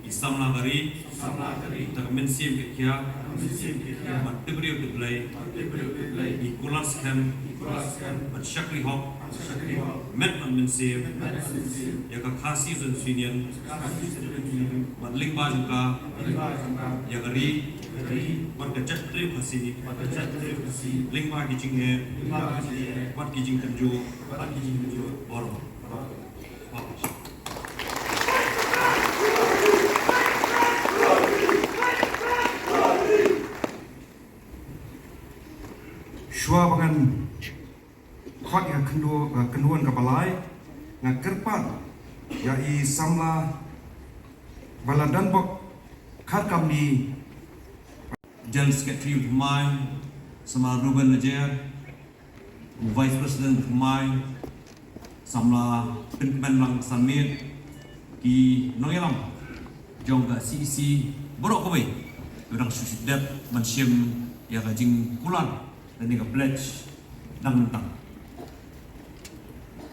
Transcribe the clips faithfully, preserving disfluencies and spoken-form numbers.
I samla ka ri. Samla ka ri. Da ka mynsiem ka khia. Mynsiem ka khia. Ban tip briew tip Blei. Ban tip briew tip Blei. I kular skhem. I kular skhem. Ban shakri hok. Ban shakri hok. Met ban mynsiem. Met ban mynsiem. Ïa ka Khasi Students' Union. Khasi Students' Union. Ban lyngba jong ka. Lyngba jong ka. Ïa ka ri. Ïa ka ri. Bad ka jaitbynriew Khasi. Bad ka jaitbynriew Khasi. Lyngba ki jingeh. Lyngba ki jingeh. Bad ki jingtynjuh. Bad ki jingtynjuh. Baroh. Shuwa ba ngan khot ïa ka khyndiat, ka khyndiat kaba lai, nga kyrpad ïa i samla ba la don bok kharkam ni, General Secretary u thymmai, samla Reuben Najer, u Vice President u thymmai, samla Pynkmenlang Sanmiet, ki nongïalam jong ka C E C baroh kawei, kiba dang shu shu dep ban shim ïa ka jingkular lane ka pledge dang myntang.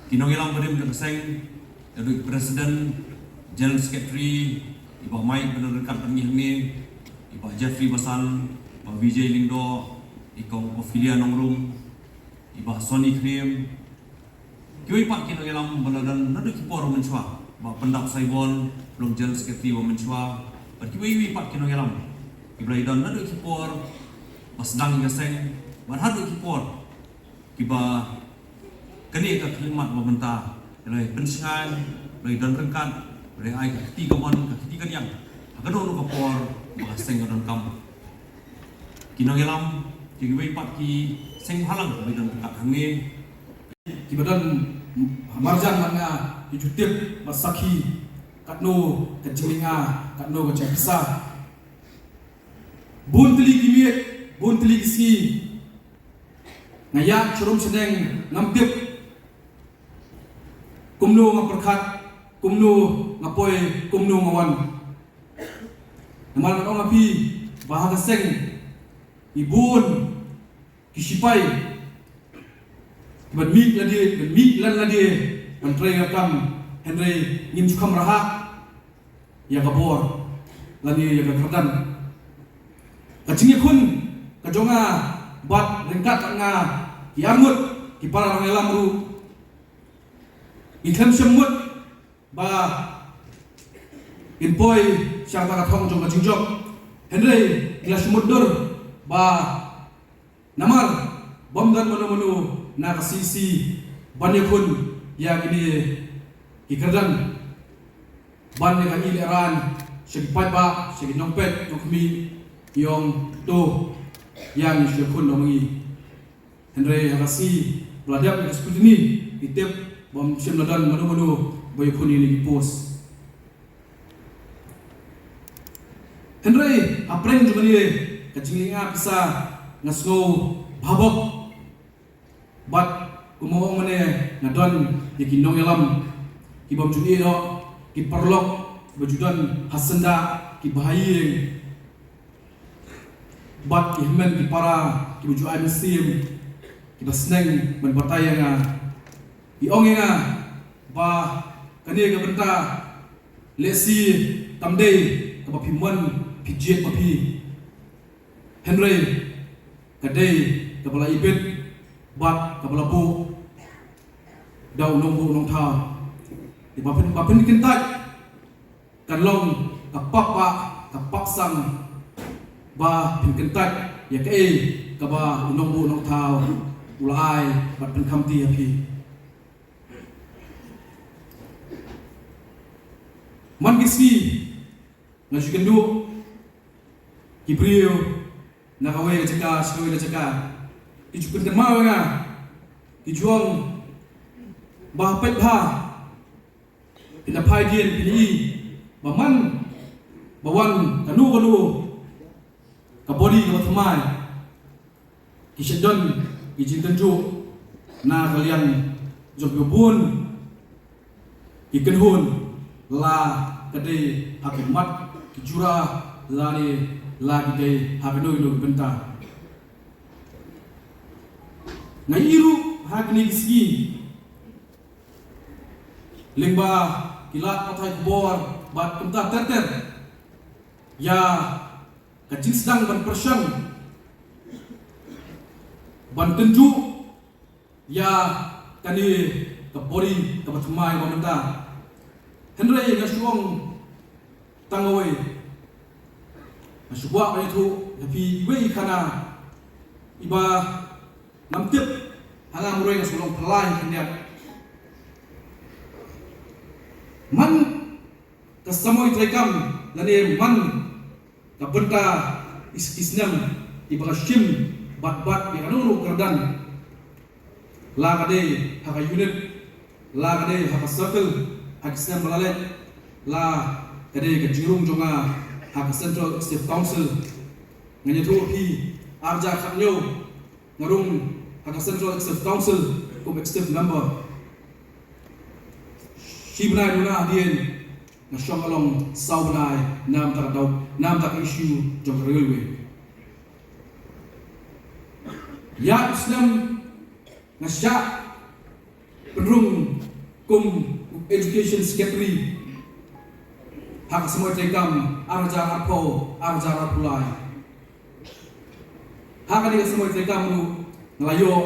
Ki nongïalam barim jong ka seng, naduh i President, General Secretary, i Bah Mike ba don ryngkat bad ngi hangne, i Bah Jeffrey Basan, Bah Vijay Lyngdoh, i Kong Ophelia Nongrum, i Bah Sonny Khriem, kiwei pat ki nongïalam ba la don naduh ki por mynshuwa, Bah Pyndap Saibon, long General Secretary ba mynshuwa, bad kiwei kiwei pat ki nongïalam kiba la don naduh ki por ba sdang ïa ka seng bad haduh ki por kiba kane ka khyllipmat ba mynta, la ïa pynshngaiñ, la ïa don ryngkat, la ïa ai ka kti kamon, ka kti kadiang ha kano kano ka por ba ka seng ka donkam. Ki nongïalam, kiwei pat ki seng bhalang ba don ryngkat hangne, kiba don marjan man nga, ki ju tip bad sakhi katno ka jinglynga, katno ka jingpisa. Bun tylli ki miet, bun tylli ki sngi, nga ïaid sharum shaneng, ngam tip kumno nga pyrkhat, kumno nga poi, kumno nga wan. Namar ngan ong ha phi ba ha ka seng i bun ki shipai ban mih lade, ban mih lan lade ban trei ka kam, hynrei ngim ju kham rhah ïa ka bor lane ïa ka kyrdan. Ka jingïakhun ka jong nga bad ryngkat nga ki arngut ki para nongïalam ruh, ngi khlem shym mut ba ngin poi sha kata ka thong jong ka jingjop, hynrei ngi la shu mutdur ba namar bym don mano mano na ka C E C ban ïakhun ïa kine ki kyrdan ban ïa ka ïalehrain sha ki paidbah, sha ki nongpeit nongkhmih, ngi ong to ïa ngi shu ïakhun da ma ngi. Hynrei ha ka sngi ba la dep ïa ka scrutiny, ngi tip bym shym la don mano mano ba ïakhun ïa kine ki post. Hynrei hapdeng jong kane ka jinglynga pisa, nga sngew bha bok. Bad kumba ong mynne, nga don ïa ki nongïalam ki bym ju ïeh noh, ki paralok ba ju don ha syndah, ki bahaïing, bad ki hynmen ki para kiba ju ai mynsiem, kiba sneng ban batai ïa nga. Ki ong ïa nga ba kane ka bynta lehse kam dei kaba phi mon phi jied ma phi, hynrei ka dei kaba la ibit bad kaba la buh da u nongbuh nongthaw. Ba phin, ba phin kyntait kan long ka pap ba, ka pap sang, ba phin kyntait ïa kaei kaba u nongbuh nongthaw u la ai bad pynkham ti ha phi. Man ki sngi nga ju kynduh ki briew na kawei ka jaka sha kawei ka jaka, ki ju pynkynmaw ïa nga, ki ju ong ba peit bha, phin da phai dien phin ïohi ba man ba wan kano kano ka body kaba thymmai, ki shait don ki jingtynjuh na ka liang jong kiba bun ki kynhun, la ka dei ha ki mat ki jura, lane la ki dei ha kino kino ki bynta. Nga ïohi ruh ha kine ki sngi lyngba ki lad pathai khubor, bad kumta ter ter ïa ka jingsdang ban pyrshang ban tynjuh ïa kane ka body kaba thymmai ba mynta. Hynrei nga shu ong tang kawei, nga shu kwah ban ïathuh ïa phi iwei i khana iba ngam tip ha nga, marwei nga shu long phylla khyndiat. Man ka samoi treikam lane man ka bynta is-, ki snem iba ka shim bad bad ïa kano kano ka kyrdan, la ka dei ha ka unit, la ka dei ha ka circle, ha ki snem ba la leit, la ka dei ka jingrung jong nga ha ka Central Executive Council. Ngan ïathuh ïa phi, ar hajar khathynñiew nga rung ha ka Central Executive Council kum executive member. Shi bnai duna hadien nga shong ka long saw bnai namar ka dei, namar ka issue jong ka railway. Ïa u snem nga shah pynrung kum education secretary ha ka samoi treikam ar hajar arphew, ar hajar arphew lai. Ha kane ka samoi treikam ruh nga la ïoh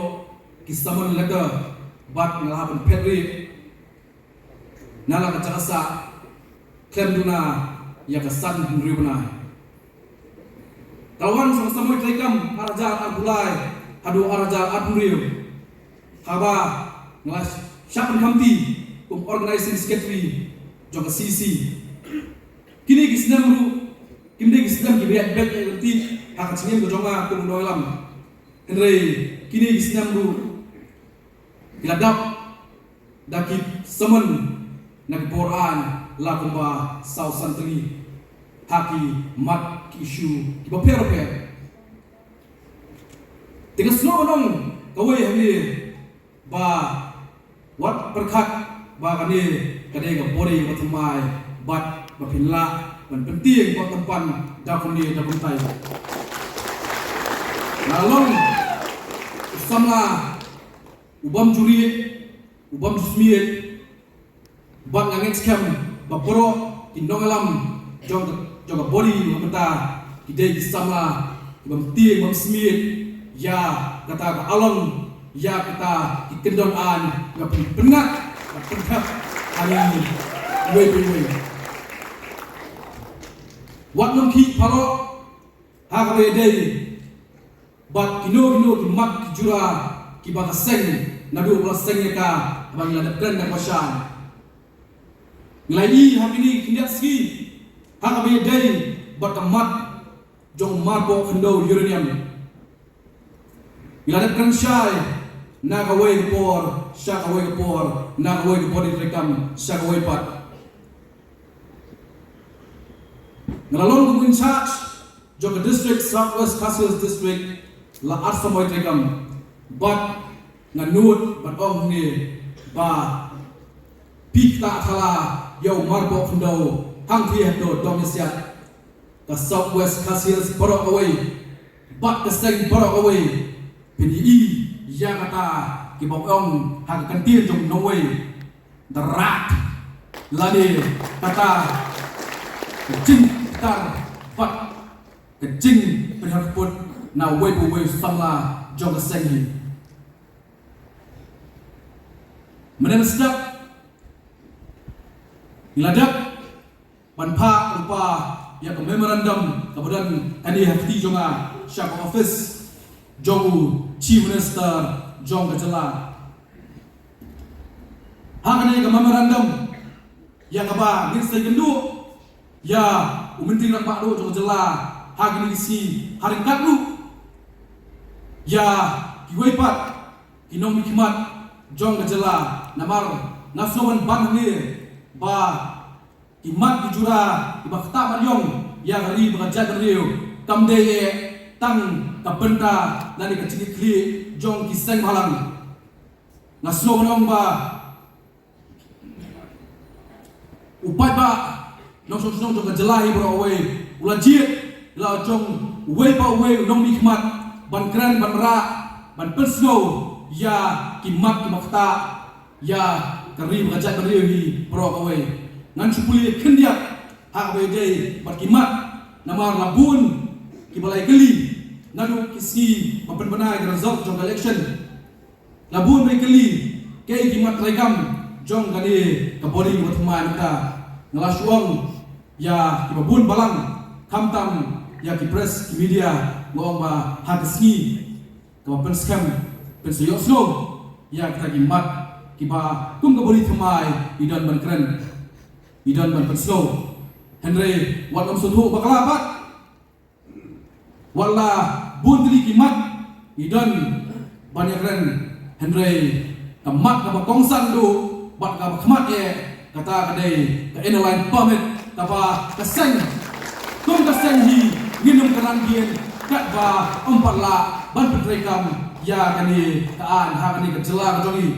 ki summon letter bad nga la hap ban phet rieh na la ka jaka sah khlem duna ïa ka san hynriew bnai. Ka la wan sha ka samoi treikam ar hajar arphew lai haduh ar hajar arphew hynriew, haba nga la shah pynkham kti kum organizing secretary jong ka C E C. Kine ki snem ruh kim dei ki snem kiba ïaid beit ïaid lynti ha ka jingim ka jong nga kum u nongïalam. Hynrei kine ki snem ruh ki la dap da ki summon na ki por aiñ la kumba saw san tylli ha ki mat ki issue kiba pher bapher. Te nga sngewbha ban ong kawei hangne ba wat pyrkhat ba kane ka dei ka body ba thymmai bad ba phin lah ban pyntieng ba kyrpang da kumne da kumtai. Nga long u samla u bym ju rieh, u bym ju smiej, bad nga ngeit skhem ba baroh ki nongïalam jong, jong ka body mynta ki dei ki samla ki bym tieng bym smiej ïa kata ka along, ïa kata ki kyndon aiñ, nga pyn-, pynngat, nga pynthep ha ngi iwei pa iwei. Wat nym khih baroh ha kaba ïadei bad kino kino ki mat ki jura kiba ka seng naduh ba la seng ïa ka, ba ngi la dep kren da kaba shai. Ngi la ïohi ha kine ki khyndiat sngi ha kaba ïadei bad ka mat jong marpoh khyndew uranium. Ngi la dep kren shai na kawei ka por sha kawei ka por, na kawei ka body treikam sha kawei pat. Nga la long kum in charge jong ka district, South West Khasi Hills District, la ar samoi treikam. Bad nga nud ban ong hangne ba phi ktah thala ïa u marpoh khyndew hangthie haduh dong ïasiat. Ka South West Khasi Hills baroh kawei bad ka seng baroh kawei phin ïohi ïa kata kiba ong ha ka kyntien jong u nongwei, the rat, lane kata ka jingktar bad ka jingpynharkhput na uwei pa uwei u samla jong ka seng hi. Mynne mynstep ngi la dep ban phah lypa ïa ka memorandum kaba don kane ha kti jong nga sha ka office jong u Chief Minister jong ka jylla. Ha kane ka memorandum ïa kaba ngin sa ïakynduh ïa u Myntri Rangbah Duh jong ka jylla ha kine ki sngi, ha ryngkat ruh ïa kiwei pat ki nongmihkhmat jong ka jylla, namar nga sngew ban ban hangne ba ki mat ki jura kiba ktah ban ïong ïa ka ri bad ka jaitbynriew kam dei eh tang ka bynta lane ka jingkitkhlieh jong ki seng bhalang. Nga sngew ban ong ba u paidbah nongshong shnong jong ka jylla hi baroh kawei u la jied, la jong uwei pa uwei u nongmihkhmat ban kren, ban rah, ban pynsngew ïa ki mat kiba ktah ïa ka ri bad ka jaitbynriew hi baroh kawei. Ngan shu pule khyndiat Ha kaba ïadei bad ki mat, namar la bun kiba la ïakylli naduh ki sngi ba pynbna ïa ka result jong ka election. La bun ba ïakylli kaei ki mat treikam jong kane ka body kaba thymmai mynta. Nga la shu ong ïa kiba bun balang, khamtam ïa ki press, ki media, nga ong ba ha ka sngi kaba pynskhem, pynshai ïohsngew ïa kita ki mat kiba kum ka body thymmai i don ban kren, i don ban pynsngew. Hynrei wat ym sngewthuh bakla pat. Wat la bun tylli ki mat i don ban ïakren, hynrei ka mat kaba kongsan duh bad kaba khmat eh, kata ka dei ka Inner Line Permit kaba ka seng, kum ka seng hi, ngin ym kren biang katba ym pat lah ban pyntreikam ïa kane ka aiñ ha kane ka jylla ka jong ngi.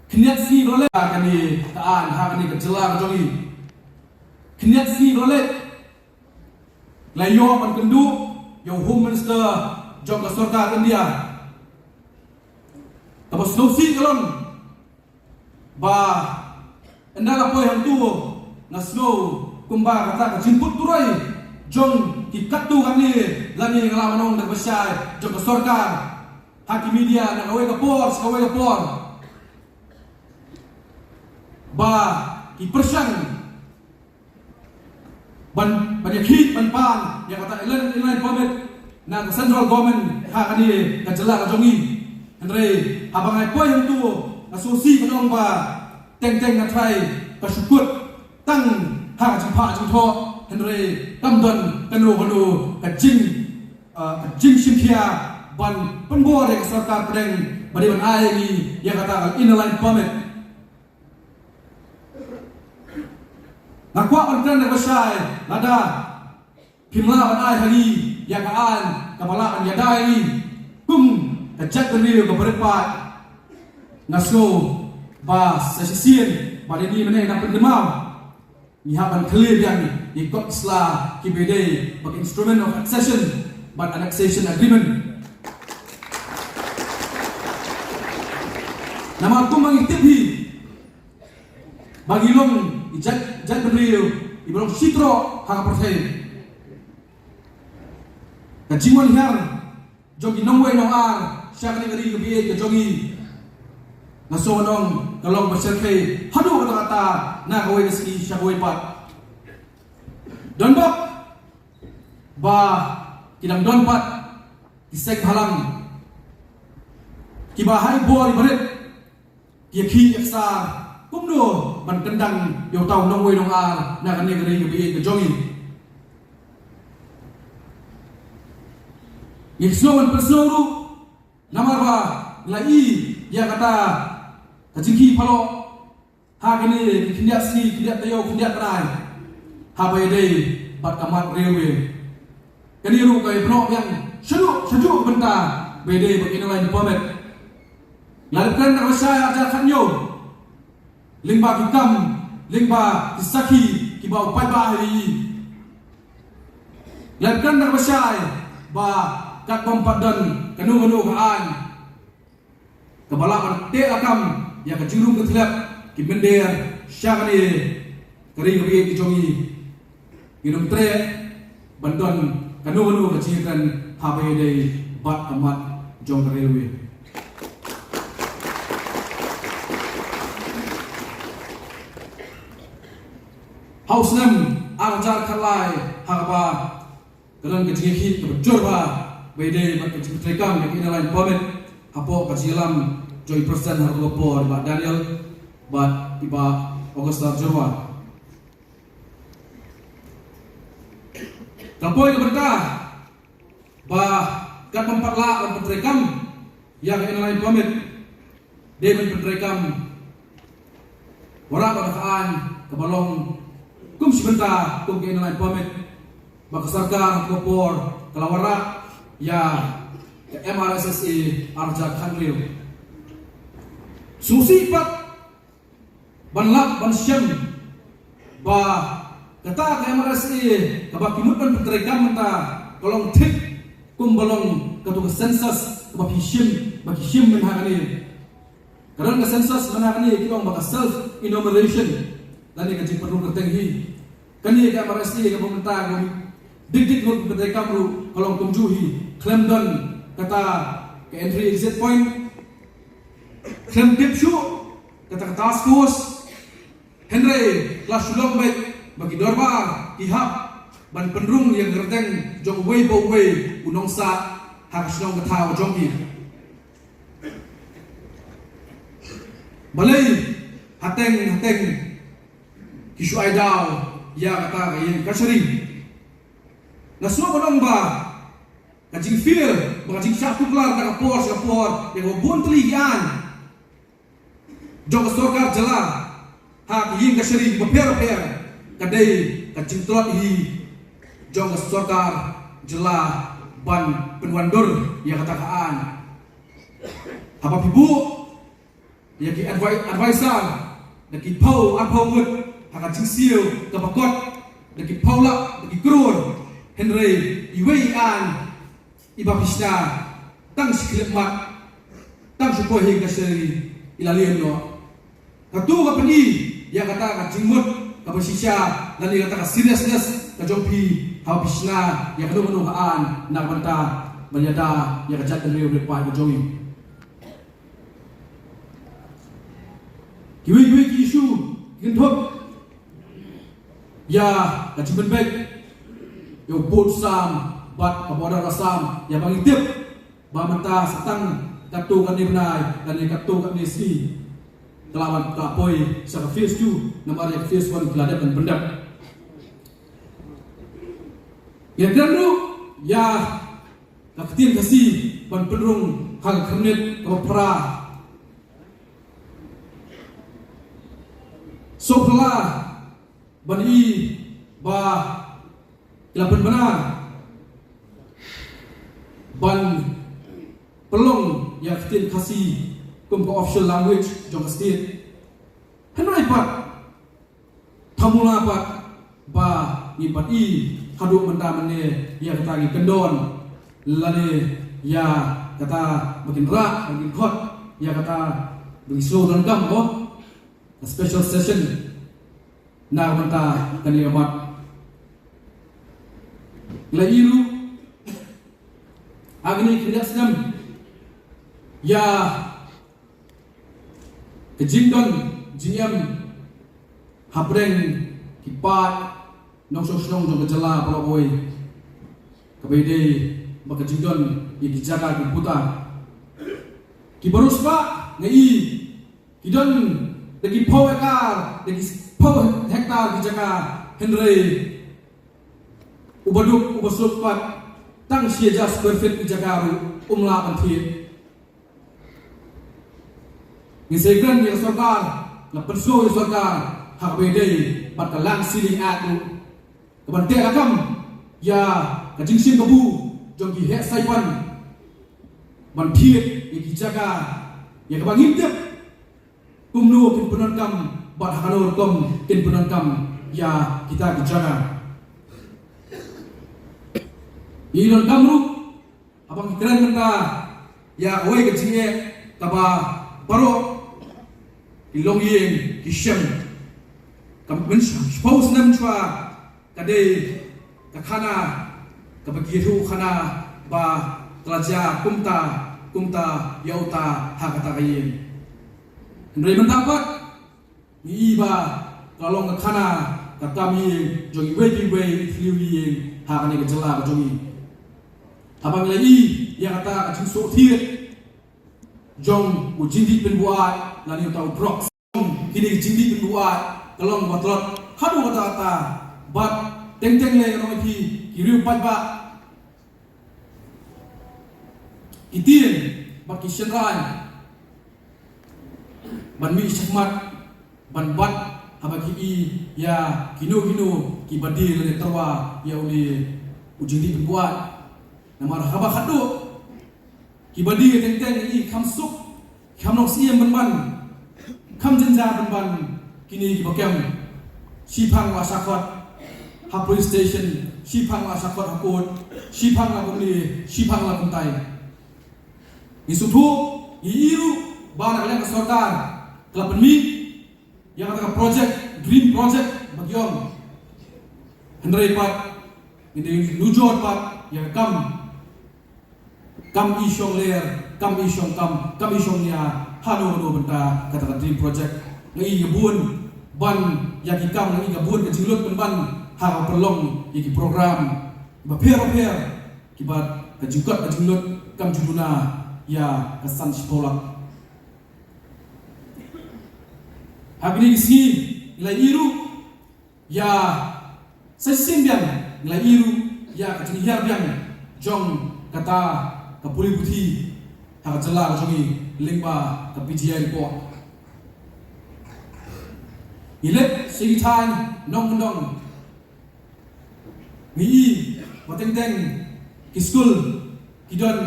Khyndiat sngi ba la leit, kane ka aiñ ha kane ka jylla ka jong ngi. Khyndiat sngi ba la leit, la ïoh ban kynduh ïa u Home Minister jong ka sorkar India. Kaba sngewsih ka long ba ynda la poi hangto, nga sngew kumba kata ka jingput turoi jong ki katto katne, lane nga lah ban ong da kaba shai, jong ka sorkar ha ki media na kawei ka por sha kawei ka por, ba ki pyrshang ban, ban ïakhih ban pan ïa kata Inner Line, Inner Line Permit na ka central government ha kane ka jylla ka jong ngi. Hynrei haba nga poi hangto, nga sngewsih ban ong ba teng teng nga tharai ka shu kut tang ha ka jingphah jingthoh, hynrei kam don kano kano ka jing, ah, ka jingshim khia ban pynbor ïa ka sorkar pdeng ba dei ban ai ïa ngi ïa kata ka Inner Line Permit. Nga kwah ban kren da kaba shai, lada phim lah ban ai ha ngi ïa ka aiñ kaba lah ban ïada ïa ngi kum ka jaitbynriew kaba rit paid, nga sngew ba sa shisien ba dei ngi mynne nang pynkynmaw, ngi hap ban khlieh biang ïa ki kot ki sla kiba ïadei bad ka Instrument of Accession bad Annexation Agreement. Namar kumba ngi tip hi ba ngi long i jait, jaitbynriew iba long shi troh ha ka pyrthei. Ka jingwan hiar jong ki nongwei nongar sha kane ka ri kaba ïeit ka jong ngi, nga sngew ban ong ka long ba shyrkhei haduh katta katta na kawei ka sngi sha kawei pat. Donbok ba ki dang don pat ki seng bhalang kiba ha i bor iba rit ki ïakhih ïaksar kumno ban kyndang ïa uta u nongwei nongar na kane ka ri kaba ïeit ka jong ngi. Ngi sngew ban pynsngew ruh namar ba ngi la i ïa kata ka jingkhih paloh ha kine ki khyndiat sngi, khyndiat taïew, khyndiat bnai, haba ïadei bad ka mat railway. Kane ruh ka ïa pynnoh biang shaduh shaduh ka bynta ba ïadei bad Inner Line Permit. Nga la kren da kaba shai ha ka jaka khatñiew lyngba ki kam, lyngba ki sakhi kiba u paidbah ha ïing. Nga la kren da kaba shai ba kat bym pat don kano kano ka aiñ kaba lah ban teh lakam ïa ka jingrung ka thlep ki mynder sha kane ka ri kaba ïeit ka jong ngi. Ngin ym treh ban don kano kano ka jingkren haba ïadei bad ka mat jong ka railway. Ha u snem ar hajar khatlai, ha kaba ka don ka jingïakhih kaba jur bha ba ïadei bad ka jingtreikam ïa ka Inner Line Permit hapoh ka jingïalam jong i President ha kata ka por, i Bah Daniel bad i Bah Augusta Jyrwa. Ka poi ka bynta ba kat bym pat lah ban pyntreikam ïa ka Inner Line Permit, dei ban pyntreikam wanrah bad ka aiñ kaba long kum shi bynta kum ka Inner Line Permit ba ka sorkar ha kata ka por ka la wanrah ïa ka M R S S A ar hajar khathynriew. Sngewsih pat ban lap ban shem ba kata ka M R S S A kaba ki mut ban pyntreikam mynta ka long thik kumba long kato ka census kaba phi shim, ba ki shim mynta kane. Ka don ka census mynta kane ki ong ba ka self enumeration lane ka jingpynrung kyrteng hi. Kane ka M R S A kaba mynta ka dik dik ngut ka treikam ruh ka long kumjuh hi, khlem don kata ka entry exit point, khlem tip shuh kata ka task force. Hynrei la shu long beit ba ki dorbar ki hap ban pynrung ïa ka kyrteng jong uwei pa uwei u nongsah ha ka shnong ka thaw jong ki. Balei hateng hateng ki shu ai daw ïa kata ka ïing kashari? Nga sngew ba long ba ka jingfail, ba ka jingshah tuklar na ka por sha ka por ïa ka bun tylli ki aiñ jong ka sorkar jylla ha ka ïing kashari bapher bapher, ka dei ka jingtlot hi jong ka sorkar jylla ban pynwandur ïa kata ka aiñ. Haba phi buh ïa ki advi-, advisor da ki phew arphew ngut ha ka jingsiew kaba kot, da ki phew lak, da ki klur, hynrei iwei i aiñ iba phi shna tang shi khyllipmat, tang shu poi ha ïing kashari, i la liam noh. Kato ka pyni ïa kata ka jingmut kaba shisha lane kata ka seriousness ka jong phi haba phi shna ïa kano kano ka aiñ na ka bynta ban ïada ïa ka jaitbynriew ri paid ka jong ngi. Kiwei kiwei ki issue ki kynthup ïa ka jingpynbeit ïa u pud Sam bad ka border Assam, ïa ba ngi tip ba mynta sa tang katto katne bnai lane katto katne sngi ka la wan ka la poi sha ka phase two, namar ïa ka phase one ki la dep ban pyndep. Ïa kren ruh ïa ka ktien Khasi ban pynrung ha ka khyrnit kaba phra. Sngewphylla ban i ba ki la pynbna ban pynlong ïa ka ktien Khasi kum ka official language jong ka state. Hynrei pat thamula pat ba ngi pat i haduh mynta mynne ïa kata ngi kyndon lane ïa kata ba kin rah ba kin khot ïa kata ba ngi shu donkam ko ka special session na ka bynta kane ka mat. Ngi la ïohi ruh ha kine ki khyndiat snem ïa ka jingdon jingem hapdeng ki paid nongshong shnong jong ka jylla baroh kawei, kaba ïadei bad ka jingdon ïa ki jaka ki puta. Ki baroh spah nga i ki don da ki phew ekar, da ki phew hektar ki jaka, hynrei uba duk uba suk pat tang shi hajar square feet ki jaka ruh um lah ban thied. Ngi sa kren ïa ka sorkar, nga pynsngew ïa ka sorkar ha kaba ïadei bad ka Land Ceiling Act ruh, ka ban teh lakam ïa ka jingshim kabu jong ki heh saipan ban thied ïa ki jaka ïa kaba ngim tip kumno kin pyndonkam bad ha kano rukom kin pyndonkam ïa kita ki jaka. Ngi donkam ruh haba ngi kren mynta ïa kawei ka jingeh kaba baroh ki longïing ki shem. Ka mynshuwa, shiphew snem shuwa ka dei ka khana kaba ki ïathuh khana ba ka la jia kumta kumta ïa uta ha kata ka ïing. Hynrei mynta pat ngi i ba ka la long ka khana ka kam ïing jong iwei pa iwei i thliew ïing ha kane ka jylla ka jong ngi. Haba ngi la i ïa kata ka jingsuk thied jong u jingdih pynbuaid lane uta u drugs, kine ki jingdih pynbuaid ka long ba tlot haduh katta katta. Bad teng teng lei ka long ïa phi ki riew paidbah, ki tieng bad ki shynrang ban mih shakhmat ban bat haba ki i ïa kino kino kiba die lane tyrwa ïa une u jingdih pynbuaid. Namar haba khatduh kiba die teng teng i kham suk, kham long syiem pynban, kham jynjar pynban. Kine kiba kem, shiphang la shah khot ha police station, shiphang la shah khot ha court, shiphang la kumne, shiphang la kumtai. Ngi sngewthuh, ngi i ruh ba na ka liang ka sorkar ka la pynmih ïa kata ka project, dream project ba ki ong. Hynrei pat ngi dei nujor pat ïa ka kam, kam i shong ler, kam i shong kam, kam i shong nia, hano hano bynta kata ka dream project. Nga i ka bun ban ïa ki kam, nga i ka bun ka jinglut ban ban ha ka pynlong ïa ki program ba pher ba pher, kiba ka jingkot ka jinglut kam ju duna ïa ka san shiphew lak. Ha kine ki sngi ngi la ïohi ruh ïa sa shisien biang, ngi la ïohi ruh ïa ka jinghiar biang jong kata ka pule puthi ha ka jylla ka jong ngi lyngba ka P G I report. Ngi leit sha ki thaiñ nongkyndong, ngi i ba teng teng ki skul ki don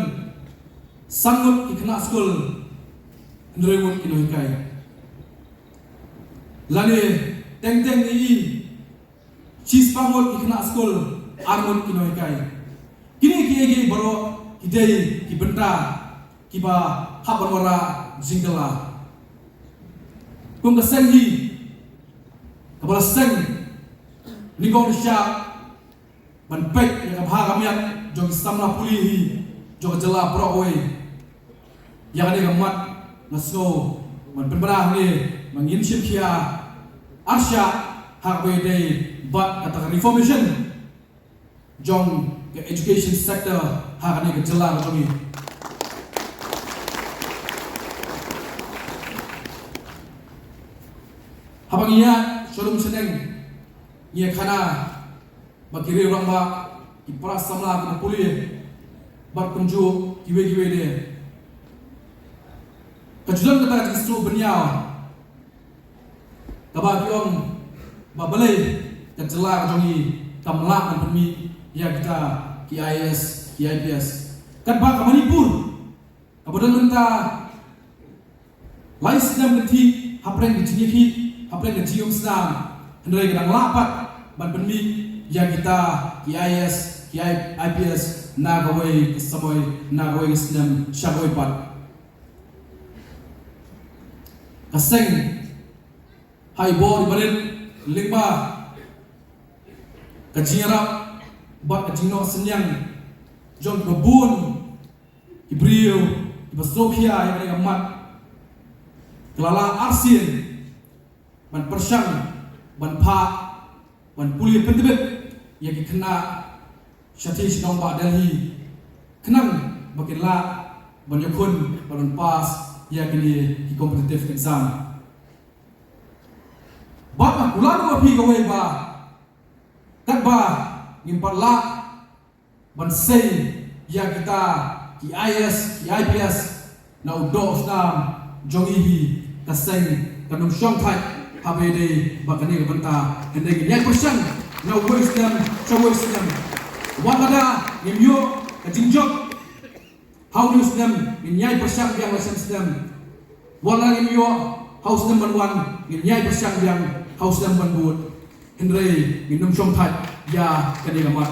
san ngut ki khynnah skul, hynriew ngut ki nonghikai. Lane teng teng ngi i shispah ngut ki khynnah skul, ar ngut ki nonghikai. Kine kiei kiei baroh ki dei ki bynta kiba hap ban wanrah jingkylla. Kum ka seng hi kaba la seng nyngkong nyngshap ban peit ïa ka bha ka miat jong ki samla pule hi jong ka jylla baroh kawei. Ïa kane ka mat nga sngew ban pynbna hangne ba ngin shim khia arshah ha kaba ïadei bad kata ka reformation jong ka education sector ha kane ka jylla ka jong ngi. Haba ngi ïaid sha lum sha neng, ngi ïa khana ba ki riew rangbah, ki para samla kiba pule bad kumjuh kiwei kiwei de, ka ju don kata ka jingsngew bynñiaw kaba ki ong ba balei ka jylla ka jong ngi kam lah ban pynmih ïa kita ki I A S, ki I P S. Katba ka Manipur kaba don mynta lai snem kynthih hapdeng ka jingïakhih, hapdeng ka jingïaseng, hynrei ka dang lah pat ban pynmih ïa kita ki I A S, ki I P S na kawei ka samoi, na kawei ka snem sha kawei pat. Ka seng ha i bor i barit lyngba ka jingïarap bad ka jingnoh synñiang jong kiba bun ki briew kiba sngewkhia ïa kane ka mat, ka la lah arsien ban pyrshang, ban phah, ban pule pyntbit ïa ki khynnah shatei sha nongbah Delhi, khnang ba kin lah ban ïakhun bad ban pass ïa kine ki competitive exam. Bad nga kular ruh ïa phi kawei ba katba ngim pat lah ban sei ïa kita ki I A S, ki I P S na u doh u snam jong ngi hi, ka seng kan ym shong thait haba ïadei bad kane ka bynta. Hynrei ngin ïai pyrshang na uwei u snem sha uwei u snem. Wat lada ngim ïoh ka jingjop ha une u snem, ngin ïai pyrshang biang la snem snem. Wat la ngim ïoh ha u snem ban wan, ngin ïai pyrshang biang ha u snem ban bud. Hynrei ngin ym shong thait ïa kane ka mat.